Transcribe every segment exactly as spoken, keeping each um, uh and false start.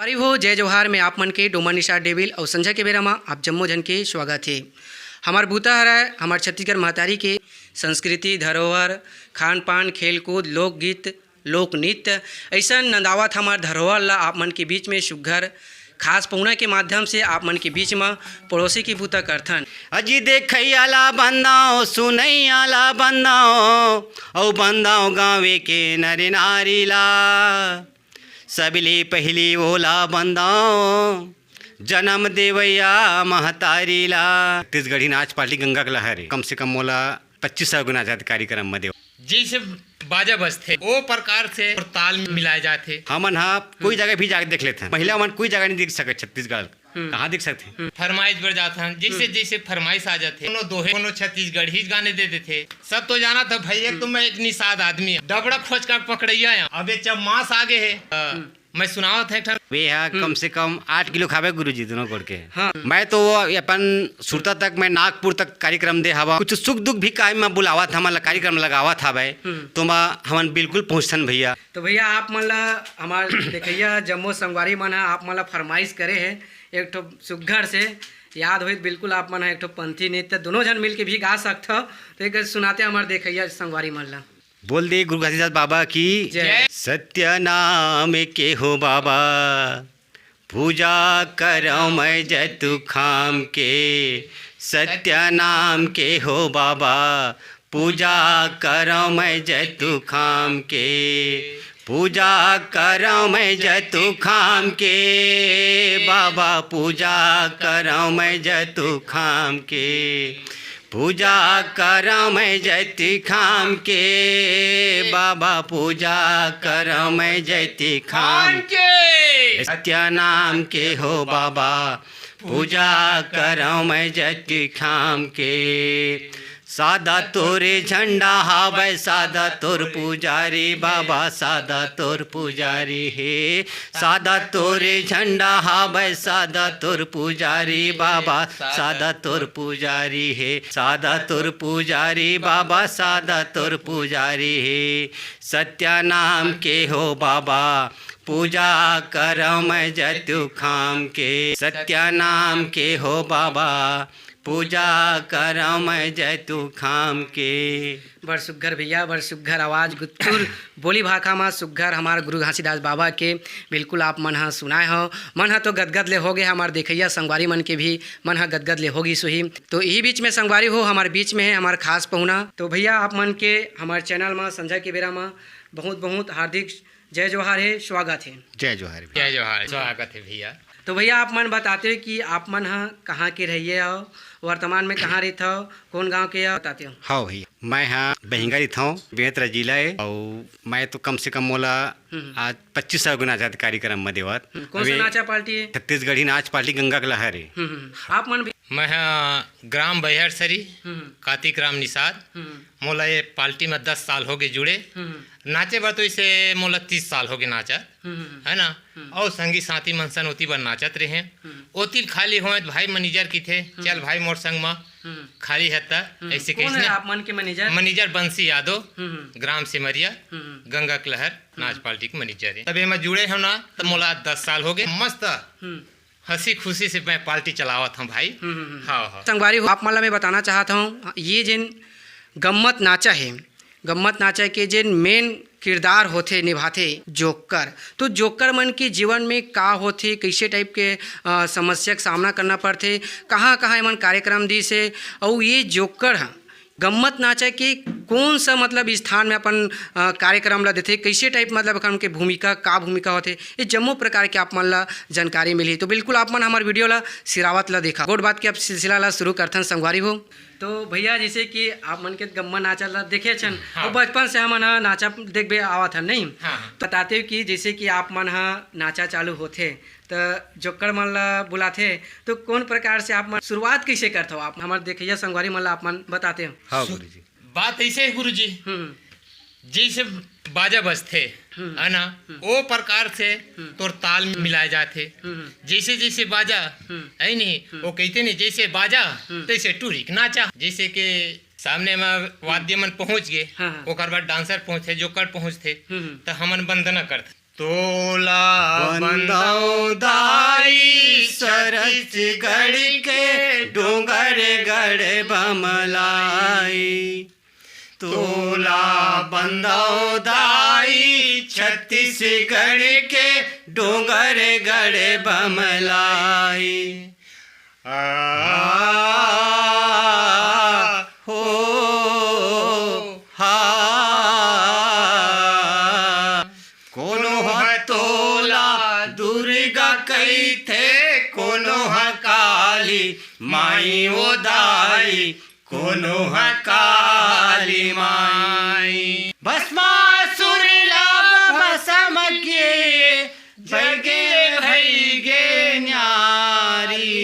संगवारी हो, जय जोहार। मैं आप मन के डोमन निषाद डेविल अउ संझा के बेरा म आप जम्मो झन के स्वागत हे। हमर बूता हरय हमर छत्तीसगढ़ महतारी के संस्कृति, धरोहर, खान-पान, खेलकूद, लोकगीत, लोकनृत्य, अइसन नंदावत हमर धरोहर ला आप मन के बीच में सुग्घर खास पहुना के माध्यम से आप मन के बीच म परोसे के बूता करथन। अजी देखइया ला बंदाओ, सुनइया ला बंदाओ, अउ बंदाओ गाँवे के नर नारी ला। सबले पहिली ओला बंदाओ, जनम देवइया महतारी ला। छत्तीसगढ़ी नाच पार्टी गंगा के लहर हे, कम से कम मोला पच्चीस सौ गुना ज्यादा कार्यक्रम म देव। जइसे बाजा बजथे, ओ प्रकार से और ताल मिलाए जाथे। हमन ह कोई जगह भी जाके देख लेथन, महिला मन कोई जगह नहीं दिख सकत छत्तीसगढ़। हम्म। कहाँ दिख सकथे? हम्म। फरमाइश बर जाथन, जइसे हम्म। जइसे फरमाइश आ जाथे, कोनो दोहे, कोनो छत्तीसगढ़ी गाने दे देथे। सब तो जानत हे भइया, हम्म। तो मैं एक निषाद आदमी हूँ, डबरा खोचका पकड़इया हूँ। अब ये चमास आ गे हे, अ, हम्म। मैं सुनावत हूँ एक ठन। वे हा हम्म। कम से कम आठ किलो खावे गुरुजी, दोनों गोड़ के। हाँ। मैं तो वो अपन सुरता तक, मैं नागपुर तक कार्यक्रम दे हवा। कुछ सुख दुख भी काम में बुलावत, हमन ला कार्यक्रम लगावत हवे। हम्म। तो मैं, हमन बिल्कुल पहुँचथन भइया। तो भइया, आप मन ला, हमर देखइया जम्मो संगवारी मन ह, आप मन ला फरमाइश करे हे एक ठो सुग्घर से, याद होई त बिल्कुल आप मन ह एक ठो पंथी नृत्य दोनों झन मिलके भी गा सकथव। तो एक सुनाते हमर देखइया संगवारी मन ला। बोल दे गुरु घासीदास बाबा की जय। सत्य नाम के हो बाबा, पूजा करौं मैं जैतुखाम के। सत्य नाम के हो बाबा, पूजा करौं मैं जैतुखाम के। पूजा करौं मैं जैतुखाम के, बाबा पूजा करौं मैं जैतुखाम के। पूजा करौं मैं जैतुखाम के, बाबा पूजा करौं मैं जैतुखाम के। सत्य नाम के हो बाबा, पूजा करौं मैं जैतुखाम के। सादा तोर झंडा हावय, सादा तोर पुजारी बाबा, सादा तोर पुजारी हे। सादा तोर झंडा हावय, सादा तोर पुजारी बाबा, सादा तोर पुजारी हे। सादा तोर पुजारी बाबा, सादा तोर पुजारी हे। सत्य नाम के हो बाबा, पूजा करौं मैं जैतुखाम के। सत्य नाम के हो बाबा, पूजा करौं मैं जैतुखाम के। बड़ सुग्घर भइया, बड़ सुग्घर आवाज, गुत्तुर बोली भाखा म सुग्घर हमर गुरु घासीदास बाबा के बिल्कुल आप मन ह सुनाए हव। मन ह तो गदगद ले हो गे, हमर देखइया संगवारी मन के भी मन ह गदगद ले हो गिस होही। तो इही बीच में संगवारी हो, हमर बीच में हे हमर खास पहुना। तो भइया, आप मन के हमर चैनल म संझा के बेरा म बहुत बहुत हार्दिक जय जोहार हे, स्वागत हे। जय जोहार भइया। जय जोहार, स्वागत हे भइया। तो भइया, आप मन बताते हो कि आप मन ह कहाँ के रहिए हव, वर्तमान में कहाँ रहिथव, कोन गांव के हव, बताते हो? हाँ भइया, मैं ह बहिंगा रहिथौं, बेमेतरा जिला हे, अउ मैं तो कम से कम मोला हम्म। आज पच्चीस सौ गुना ज्यादा कार्यक्रम म देवत। हम्म, कौन सा अभी नाचा पार्टी है? छत्तीसगढ़ी नाच पार्टी गंगा के लहर हे। हम्म, हम्म। आप मन भी मैं ह ग्राम बहियारसरी, हम्म। कातिक राम निषाद। हम्म। मोला ये पार्टी में दस साल हो गए जुड़े। हम्म। नाचे बर तो इसे मोला तीस साल हो गए नाचा, हम्म। है ना? हम्म। और संगी साथी मन सन ओती बर नाचत रहे। हम्म। ओती खाली होए त भाई मैनेजर किथे, हम्म। "चल भाई मोर संग मा हम्म। खाली है त," हम्म। ऐसे कौन कहिस है ने। आप मन के मैनेजर? मैनेजर बंसी यादव, हम्म, हम्म। ग्राम सिमरिया, हम्म। गंगा के लहर, हम्म। नाच पार्टी के मैनेजर है। तब ये मैं जुड़े हो ना, तो मोला दस साल हो गए। मस्त हम्म। हंसी खुशी से मैं पार्टी चलावत हूँ भाई। हम्म, हम्म, हम्म। हाँ, हाँ। संगवारी हो, आप मन ला मैं बताना चाहत हूँ, ये जेन गम्मत नाचा है, गम्मत नाचा के जेन मेन किरदार होथे, निभाथे जोक्कर, तो जोक्कर मन के जीवन में का होथे, कैसे टाइप के, अ, समस्या के सामना करना पड़थे, कहाँ-कहाँ एमन कार्यक्रम दिस हे, अउ ये जोक्कर ह गम्मत नाचा के कौन सा मतलब स्थान में अपन, अ, कार्यक्रम ला देथे, कैसे टाइप मतलब एखर के भूमिका, का भूमिका होथे, ये जम्मो प्रकार के आप मन ला जानकारी मिलही। तो बिल्कुल आप मन हमर वीडियो ला सिरावत ला देखा। गोठ बात के अब सिलसिला ला शुरू करथन संगवारी हो। तो भैया, जैसे कि आप मन के गम्मत नाचा ला देखे छन, हाँ। और बचपन से हमन ह नाचा देखबे आवत हन, नहीं? हाँ, हाँ। बताते हो कि जैसे कि आप मन ह नाचा चालू होथे, त जोक्कड़ मन ला बुलाथे, तो कौन प्रकार से आप मन शुरुआत कैसे करथो? आप हमर देखइया संगवारी मन ला आप मन बताते हो। हाँ, सु-, गुरुजी। बात ऐसे है, गुरुजी, हम्म। जैसे बाजा बजथे, हम्म। है ना, हम्म। वो प्रकार से हम्म। तोर ताल हम्म। मिलाए जाथे। हम्म। जैसे जैसे बाजा, हम्म। है नहीं, हम्म। वो कहते नहीं, जैसे बाजा, हम्म। तैसे टूरी के नाचा। जैसे के सामने में वाद्य मन पहुंच गए, हाँ, हाँ। ओकर बाद डांसर पहुंचथे, जोक्कड़ पहुंचथे, हम्म। तो हमन वंदना करथे। तोला बंदौ दाई छत्तीसगढ़ के डोंगरगढ़ बमलाई। तोला बंदौ दाई छत्तीसगढ़ के डोंगरगढ़ बमलाई। आ, हो, हा। कोनो ह तोला दुर्गा कहिथे, कोनो ह काली माई ओ दाई, कोनो ह काली माई। भस्मासुर ला भस्म के जगे भई गे न्यारी।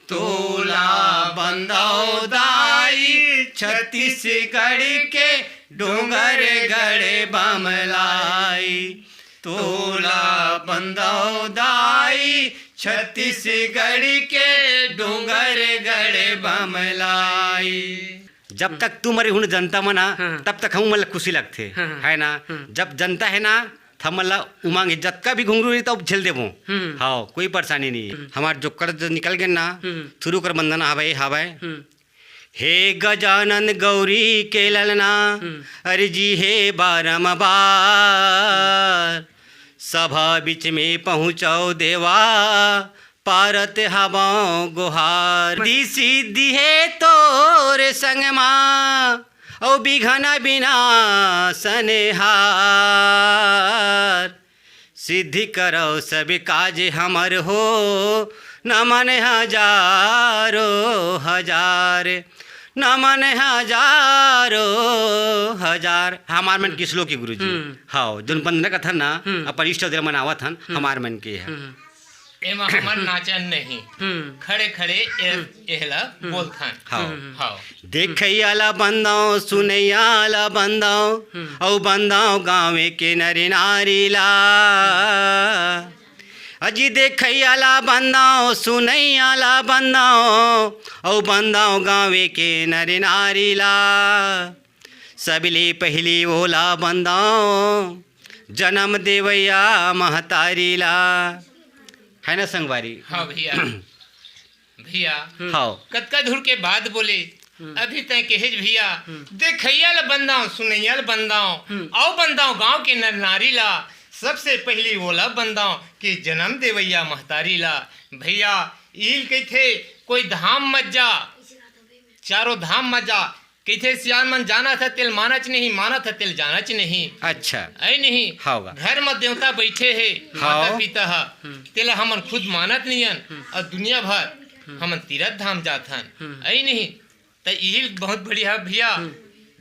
तोला बंदौ दाई छत्तीसगढ़ के डोंगरगढ़ बमलाई। तोला बंदौ दाई छत्तीसगढ़ के डोंगरगढ़ बमलाई। जब तक तुम अरे हुन जनता मना, हाँ। तब तक हम मन ला खुशी लगथे, हाँ, हाँ। है ना? हाँ। जब जनता है ना, त हमन ला उमंग हे, जतका भी घुंघरू रही, तब झेल देबो। हम्म। हाँ, कोई परेशानी नहीं है। हम्म। हमार जोक्कड़ जो निकल गए ना, हम्म। शुरू कर वंदना हवय, हवय। हम्म। हे गजानन गौरी के ललना, हम्म। अर्जी हे बारंबार, सभा बीच में पहुँचौ देवा, पारत हवौं गोहार। दी सिद्धि हे तोर संग मा, अउ बिघन बिनासन हार। सिद्धि करौ सब काज हमर हो, नमन हजारों हजार, नमन हजारों हजार। हमार मन के श्लोक हे गुरुजी। हम्म। हाँ, जोन वंदना कथन ना, हम्म। अपन इष्ट देव मन आवत हन, हम्म। हमार मन के हे। हम्म। एमा हमन नाचन नहीं, हम्म। खड़े खड़े ए-, हम्म। एहला हम्म। बोलथन। हाँ। हम्म। हाँ। देखइया ला बंदौ, सुनइया ला बंदौ, हम्म। अउ बंदौ गाँवे के नर नारी ला। अजी देखइया ला बंदौ, सुनइया ला बंदौ, अउ बंदौ गाँवे के नर नारी ला। सबले पहिली ओला बंदौ, जनम देवइया महतारी ला। है ना संगवारी? हाँ भैया। भैया, हम्म। हाँ। कतका धुर के बात बोले, हम्म। अभी तैं कहेच भैया, हम्म। देखइया ल बंदाव, सुनइया ल बंदाव, हम्म। अउ बंदाव गांव के नर नारी ला, सबसे पहिली ओला बंदाव कि जनम देवइया महतारी ला। भैया, इल कहिथे, कोई धाम मत जा, चारों धाम मत जा, कहिथे, सियान मन जानत ह तेल मानच नहीं, मानत ह तेल जानच नहीं। अच्छा। ऐ नहीं। हाँ गा। घर म देवता बइठे हे, हाँ। माता पिता ह, हम्म। तेला हमन खुद मानत नहीं हन, हम्म। अउ दुनिया भर हम्म। हमन तीरथ धाम जात हन। हम्म। ऐ नहीं। त इही बहुत बढ़िया भैया। हम्म।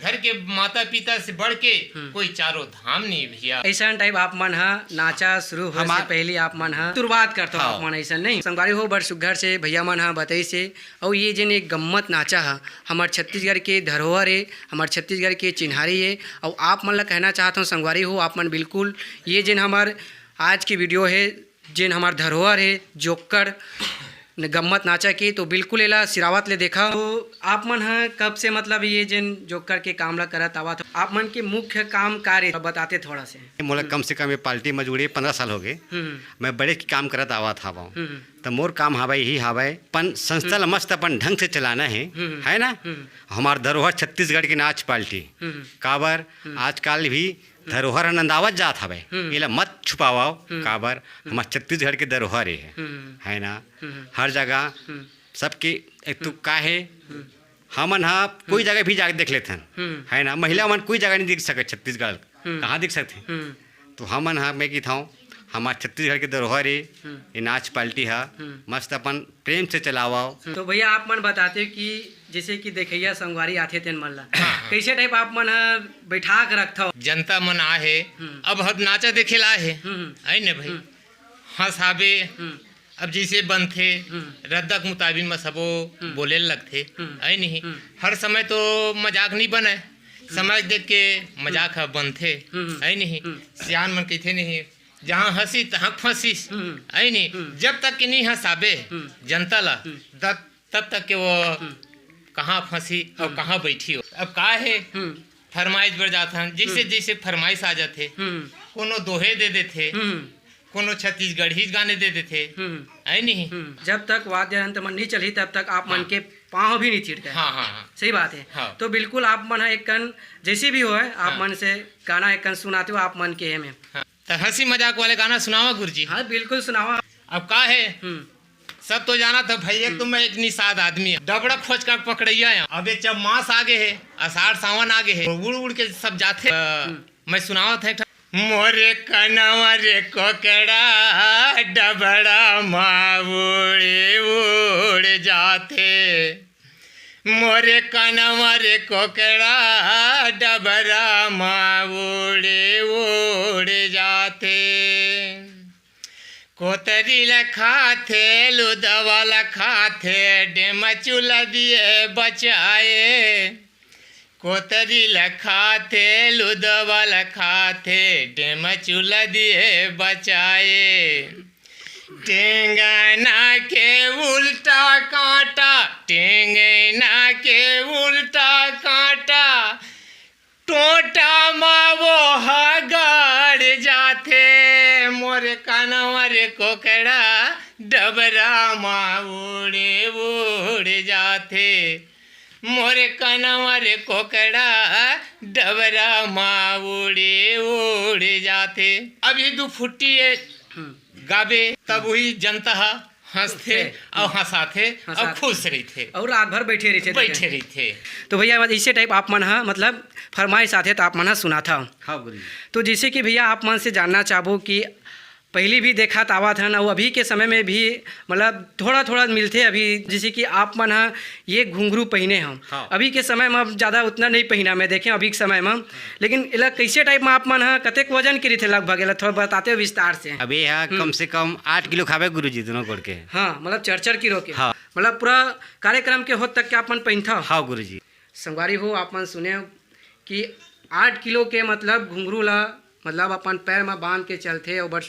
घर के माता पिता से बढ़ के हम्म। कोई चारों धाम नहीं भैया। ऐसा टाइप आप मन ह नाचा शुरू होए से हमार पहले आप मन ह शुरुआत करत हो हाँ। आप मन ऐसा नहीं। संगवारी हो बड़ सुग्घर से भैया मन ह बताइस हे। अउ ये जेन एक गम्मत नाचा ह, हमर छत्तीसगढ़ के धरोहर हे, हमर छत्तीसगढ़ के चिन्हारी हे। अउ आप मन ल कहना चाहत हौं संगवारी हो, आप मन बिल्कुल ये जेन हमर आज के video हे, जेन हमर धरोहर हे, जोक्कड़ न गम्मत नाचा के, तो बिल्कुल एला सिरावत ले देखा। तो आप मन ह कब से मतलब ये जेन जोक्कड़ के काम ल करत आवत हो? आप मन के मुख्य काम का रे बताते थोड़ा से। मोला हम्म। कम से कम ये पार्टी म जुड़े पंद्रह साल हो गए। हम्म। मैं बड़े के काम करत आवत हवं। हम्म। त मोर काम हवय, यही हवय, अपन संस्था ल हम्म। मस्त अपन ढंग से चलाना हे, हम्म। है ना? हम्म। हमार धरोहर छत्तीसगढ़ के नाच पार्टी। हम्म। काबर हम्म। आजकल भी हम्म। धरोहर ह नंदावत जात हवय, हम्म। एला मत छुपावव, हम्म। काबर हम्म। हमार छत्तीसगढ़ के धरोहर हे, हम्म। है ना? हम्म। हर जगह हम्म। सबके एक तो हम्म। का हे, हम्म। हमन ह कोई हम्म। जगह भी जाके देख लेथन, हम्म। है ना? महिला मन कोई जगह नहीं दिख सके छत्तीसगढ़, हम्म। कहाँ दिख सकथे? हम्म। तो हमन ह, मैं कहिथौं, हमार छत्तीसगढ़ के धरोहर ए, हम्म। ये नाच पार्टी ह, हम्म। मस्त अपन प्रेम से चलावव। हम्म। तो भैया, आप मन बताते हो कि जैसे कि देखइया संगवारी आथे तेन मन ला, हाँ, हाँ। कैसे टाइप आप मन ह बैठा के रखथव? जनता मन आ हे, हम्म। अब हम नाचा देखे ला आ हे, हम्म। आई न भाई? हम्म। हंसाबे, हम्म। अब जैसे बनथे, हम्म। रद्दा के मुताबिक म सबो हम्म। बोले लगथे, हम्म। आई नहीं? हम्म। हर समय तो मजाक नहीं बनय, हम्म। समय देख के मजाक हम्म। ह बनथे, हम्म। आई नहीं? हम्म। सियान मन कहिथे नहीं, जहाँ हंसी तहाँ फंसिस, हम्म। आई नहीं? हम्म। जब तक कि नहीं हंसाबे हम्म। जनता ला, हम्म। तब, तब तक के वो हम्म। कहाँ फंसी और हम्म। कहाँ बैठी हो। अब का हे, हम्म। फरमाइश बर जात हन, जैसे हम्म। जैसे फरमाइश आ जाथे, हम्म। कोनो दोहे दे देथे, हम्म। कोनो छत्तीसगढ़ी गाने दे देथे, हम्म। है नहीं? हम्म। जब तक वाद्य यंत्र मन नहीं चलही, तब तक आप मन हाँ। के पाँव भी नहीं थिरकय। हाँ, हाँ, हाँ। सही बात है। हाँ। तो बिल्कुल आप मन ह एक कन, जैसे भी होय, आप हाँ। मन से गाना एक कन सुनाते हो, आप मन के एमे। हाँ। तो हंसी मजाक वाले गाना सुनावा गुरुजी। हाँ, बिल्कुल सुनावा। अब का है? हम्म। सब तो जानत हे भैया, हम्म। तो मैं एक निषाद आदमी हूँ, डबरा खोचका पकड़इया हूँ। अब ये जब मास आगे है, आषाढ़ सावन आगे है, उड़ उड़ के सब जाथे। अ, हम्म। मैं सुनावत हूँ एक ठा-, मोरे कनवा रे कोकड़ा डबरा मा उड़े उड़ जाथे, मोरे कनवा रे कोकड़ा डबरा मा उड़े उड़ जाथे। कोतरी ल खाथे, लुदवा ल खाथे, डेमचू ल दिए बचाए। कोतरी ल खाथे, लुदवा ल खाथे, डेमचू ल दिए बचाए। टेंगना के उल्टा कांटा, टेंगना के उल्टा कांटा, टोंटा मा वो ह गड़ जाथे। मोर कनवा रे कोकड़ा डबरा मा उड़े उड़ जाथे, मोर कनवा रे कोकड़ा डबरा मा उड़े उड़ जाथे। अभी दू फुट्टी ये हम्म। गाबे, तब वही जनता ह हंसथे हंसथे। अउ हंसाथे अउ हंसाथे। खुश रहिथे। अउ रात भर बैठे रहिथे, बैठे देखे। रहिथे। तो भैया, इसे टाइप आप मन ह, मतलब, फरमाइश आथे, तो आप मन ह सुनाथा। हाँ, गुरुजी। तो जैसे कि भैया, आप मन से जानना चाहबो कि पहली भी देखत आवत हन, अउ अभी के समय में भी, मतलब, थोड़ा-थोड़ा मिलथे अभी, जैसे कि आप मन ह ये घुंघरू पहिने हव। हाँ। अभी के समय में अब ज्यादा उतना नहीं पहिना, मैं देखे अभी के समय में। लेकिन एला कैसे टाइप में आप मन ह, कतेक वजन के रहिथे लगभग, एला थोड़ा बताते हो विस्तार से। अब ये ह हम्म। कम से कम आठ किलो खावे गुरुजी, दोनों गोड़ के। हाँ, मतलब, चर चर किलो के। हाँ। मतलब, पूरा कार्यक्रम के होत तक के आप मन पहिनथव? हाँ गुरुजी। संगवारी हो, आप मन सुने कि आठ किलो के, मतलब, घुंघरू ला, मतलब, अपन पैर म बांध के चलथे अउ बड़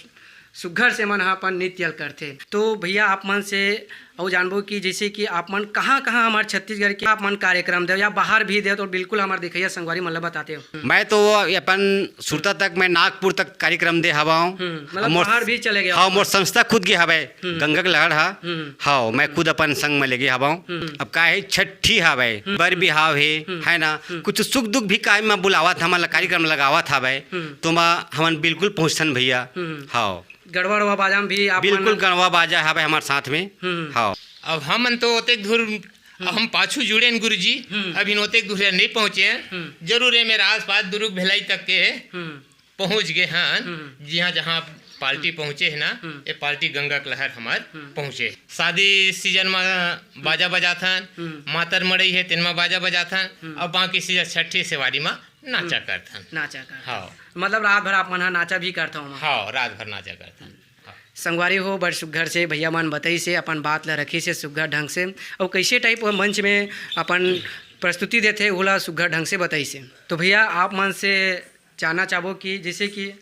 सुग्घर से मन ह अपन नृत्य ल करथे। तो भैया, आप मन से अउ जानबो कि जैसे कि आप मन कहाँ-कहाँ हमर छत्तीसगढ़ के आप मन कार्यक्रम देव या बाहर भी देव, तो बिल्कुल हमर देखइया संगवारी मन ल बताते हो। मैं तो अपन सुरता तक, मैं नागपुर तक कार्यक्रम दे हवं। हम्म, मतलब, मोर बाहर भी चले गए हाँ, आप। मोर संस्था खुद के हवय, हम्म। गंगा के लहर हा। हम्म। हाँ, मैं खुद अपन संग में लेगे हवं। हम्म। अब का है, छठी हवय, हम्म। बर बिहाव हे, हम्म। है ना? हम्म। कुछ सुख दुख भी काम में बुलावत, हमन ला कार्यक्रम लगावत हवय, हम्म। तो मा हमन बिल्कुल पहुँचथन भैया। हम्म। हाँ। गड़वा वड़वा बाजा में भी आप बिल्कुल मन गड़वा बाजा हवय हमार साथ में। हम्म। हाँ। अब हमन तो ओतेक दूर, हम्म। हम पाछू जुड़ेन गुरुजी, हम्म। अभी ओतेक दूर नहीं पहुँचे हैं। हम्म। जरूर है मेरा आसपास दुर्ग भिलाई तक के हम्म। पहुँच गे हन, हम्म। जिहाँ जहाँ पार्टी हम्म। पहुँचे हे ना, हम्म। ये पार्टी गंगा के लहर हमार हम्म। पहुँचे। शादी सीजन में बाजा बजाथन, हम्म। मातर मड़ई हे, तेन में बाजा बजाथन, हम्म। अउ बाकी सीजन छठी सेवारी में नाचा हम्म। करथन। नाचा करथन। हाँ। मतलब, रात भर आप मन ह नाचा भी करथव ओमा? हाँ, रात भर नाचा करथन। हाँ। संगवारी हो, बड़ सुग्घर से भैया मन बताइस हे, अपन बात ला रखिस हे सुग्घर ढंग से, अउ कैसे टाइप वो मंच में अपन प्रस्तुति देथे, ओला सुग्घर ढंग से बताइस हे। तो भैया, आप मन से जानना चाहबो कि जैसे कि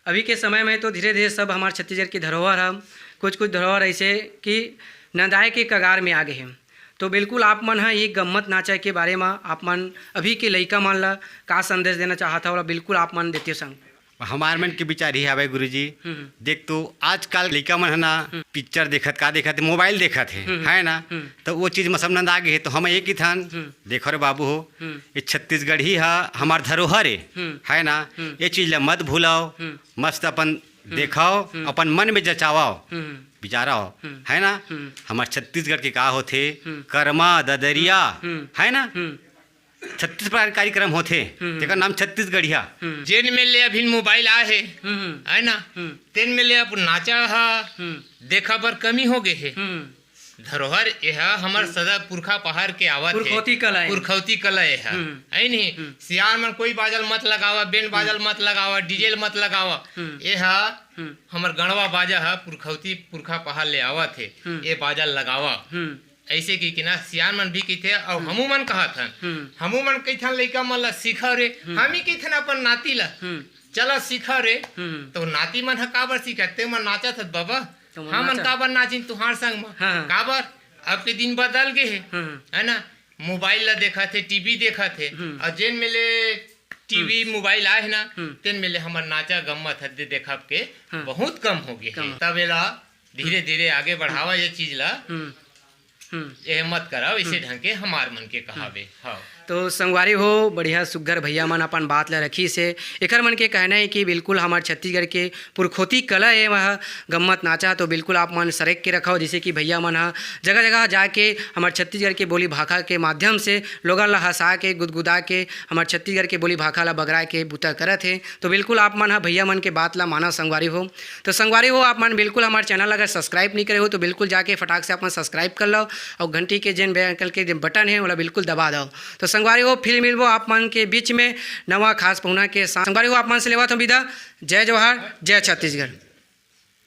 अभी के समय में तो धीरे-धीरे सब हमार छत्तीसगढ़ के धरोहर ह, कुछ-कुछ धरोहर ऐसे कि नंदाए के कगार में आ गए हे। तो बिल्कुल आप मन ह ये गम्मत नाचा के बारे म आप मन अभी के लइका मन ल का संदेश देना चाहत हव, ओला बिल्कुल आप मन देते संग। हमार मन के विचार ही हवय गुरुजी। हम्म। देख तो आजकल लइका मन ह ना हम्म। पिक्चर देखत, का देखत हे, मोबाइल देखत हे, हम्म। है ना? हम्म। तो वो चीज में सब नंदा गे हे, तो हम ये किथन, हम्म। देखो रे बाबू हो, हम्म। ये छत्तीसगढ़ी ह हमार धरोहर हे, हम्म। है ना? हम्म। ये चीज ल मत भूलव, हम्म। मस्त अपन हम्म। देखव, हम्म। अपन मन में जचावव, हम्म। विचारव, हम्म। है ना? हम्म। हमार छत्तीसगढ़ के का होथे, हम्म। करमा, ददरिया, हम्म। है ना? हम्म। छत्तीस प्रकार के कार्यक्रम होथे, हम्म। तेकर नाम छत्तीसगढ़िया। हम्म। जेन में ले अभी मोबाइल आए हे, हम्म। है ना? हम्म। तेन में ले अब नाचा ह हम्म। देखा बर कमी हो गए हे। हम्म। धरोहर एहा हमर हम्म। सदा पुरखा पहार के आवत हे। पुरखौती कला ए। पुरखौती कला एहा, हम्म। है नहीं? हम्म। सियान मन कोई बाजल मत लगावा, बेन बाजल हम्म। मत लगावा, डीजे ल मत लगावा। हम्म। एहा हम्म। हमर गणवा बाजा ह पुरखौती पुरखा पहार ले आवत हे। हम्म। ए बाजा ल लगावा। हम्म। ऐसे की, कि ना सियान मन भी कहिथे अउ हम्म। हमू मन कहत हन। हम्म। हमू मन कहिथन लइका मन ला सीखव रे। हम्म। हम ही कहिथन अपन नाती ला, हम्म। चला सीखव रे। हम्म। तो नाती मन ह काबर सीखत? ते मन नाचत हत बाबा, तो मन हमन नाचत। काबर नाचिन तुहार संग म? हाँ, हाँ। काबर? अब के दिन बदल गे हे, हम्म। है ना? मोबाइल ला देखत हे, टीवी देखत हे, हम्म। अउ जेन में ले टीवी मोबाइल आए हे ना, हम्म। तेन में ले हमर नाचा गम्मत हद्दे देखब के हम्म। बहुत कम हो गए हे। कम। तब एला धीरे धीरे आगे बढ़ावा ये चीज ला। हम्म। हम्म। ये मत कराओ, इसे हम्म। ढंग के हमार मन के कहावे। हाँ। तो संगवारी हो, बढ़िया सुग्घर भैया मन अपन बात ला रखिस हे। एकर मन के कहना हे कि बिल्कुल हमर छत्तीसगढ़ के पुरखोती कला हे वह गम्मत नाचा, तो बिल्कुल आप मन सरेक के रखव, जैसे कि भैया मन ह जगह जगह जाके हमर छत्तीसगढ़ के बोली भाखा के माध्यम से लोगन ला हंसा के, गुदगुदा के हमर छत्तीसगढ़ के बोली भाखा ला बगराए के बुता करत हे। तो बिल्कुल आप मन ह भैया मन के बात ला मानव संगवारी हो। तो संगवारी हो, आप मन बिल्कुल हमर चैनल अगर सब्सक्राइब नहीं करे हो तो बिल्कुल जाके फटाक से आप मन सब्सक्राइब कर लो और घंटी के जेन बेल आइकन के जेन बटन हे ओला बिल्कुल दबा दो। तो संगवारी हो, फिर मिलबो आप मन के बीच में नवा खास पहुना के साथ। संगवारी हो, आप मन से लेवत हूँ विदा। जय जोहार, जय छत्तीसगढ़।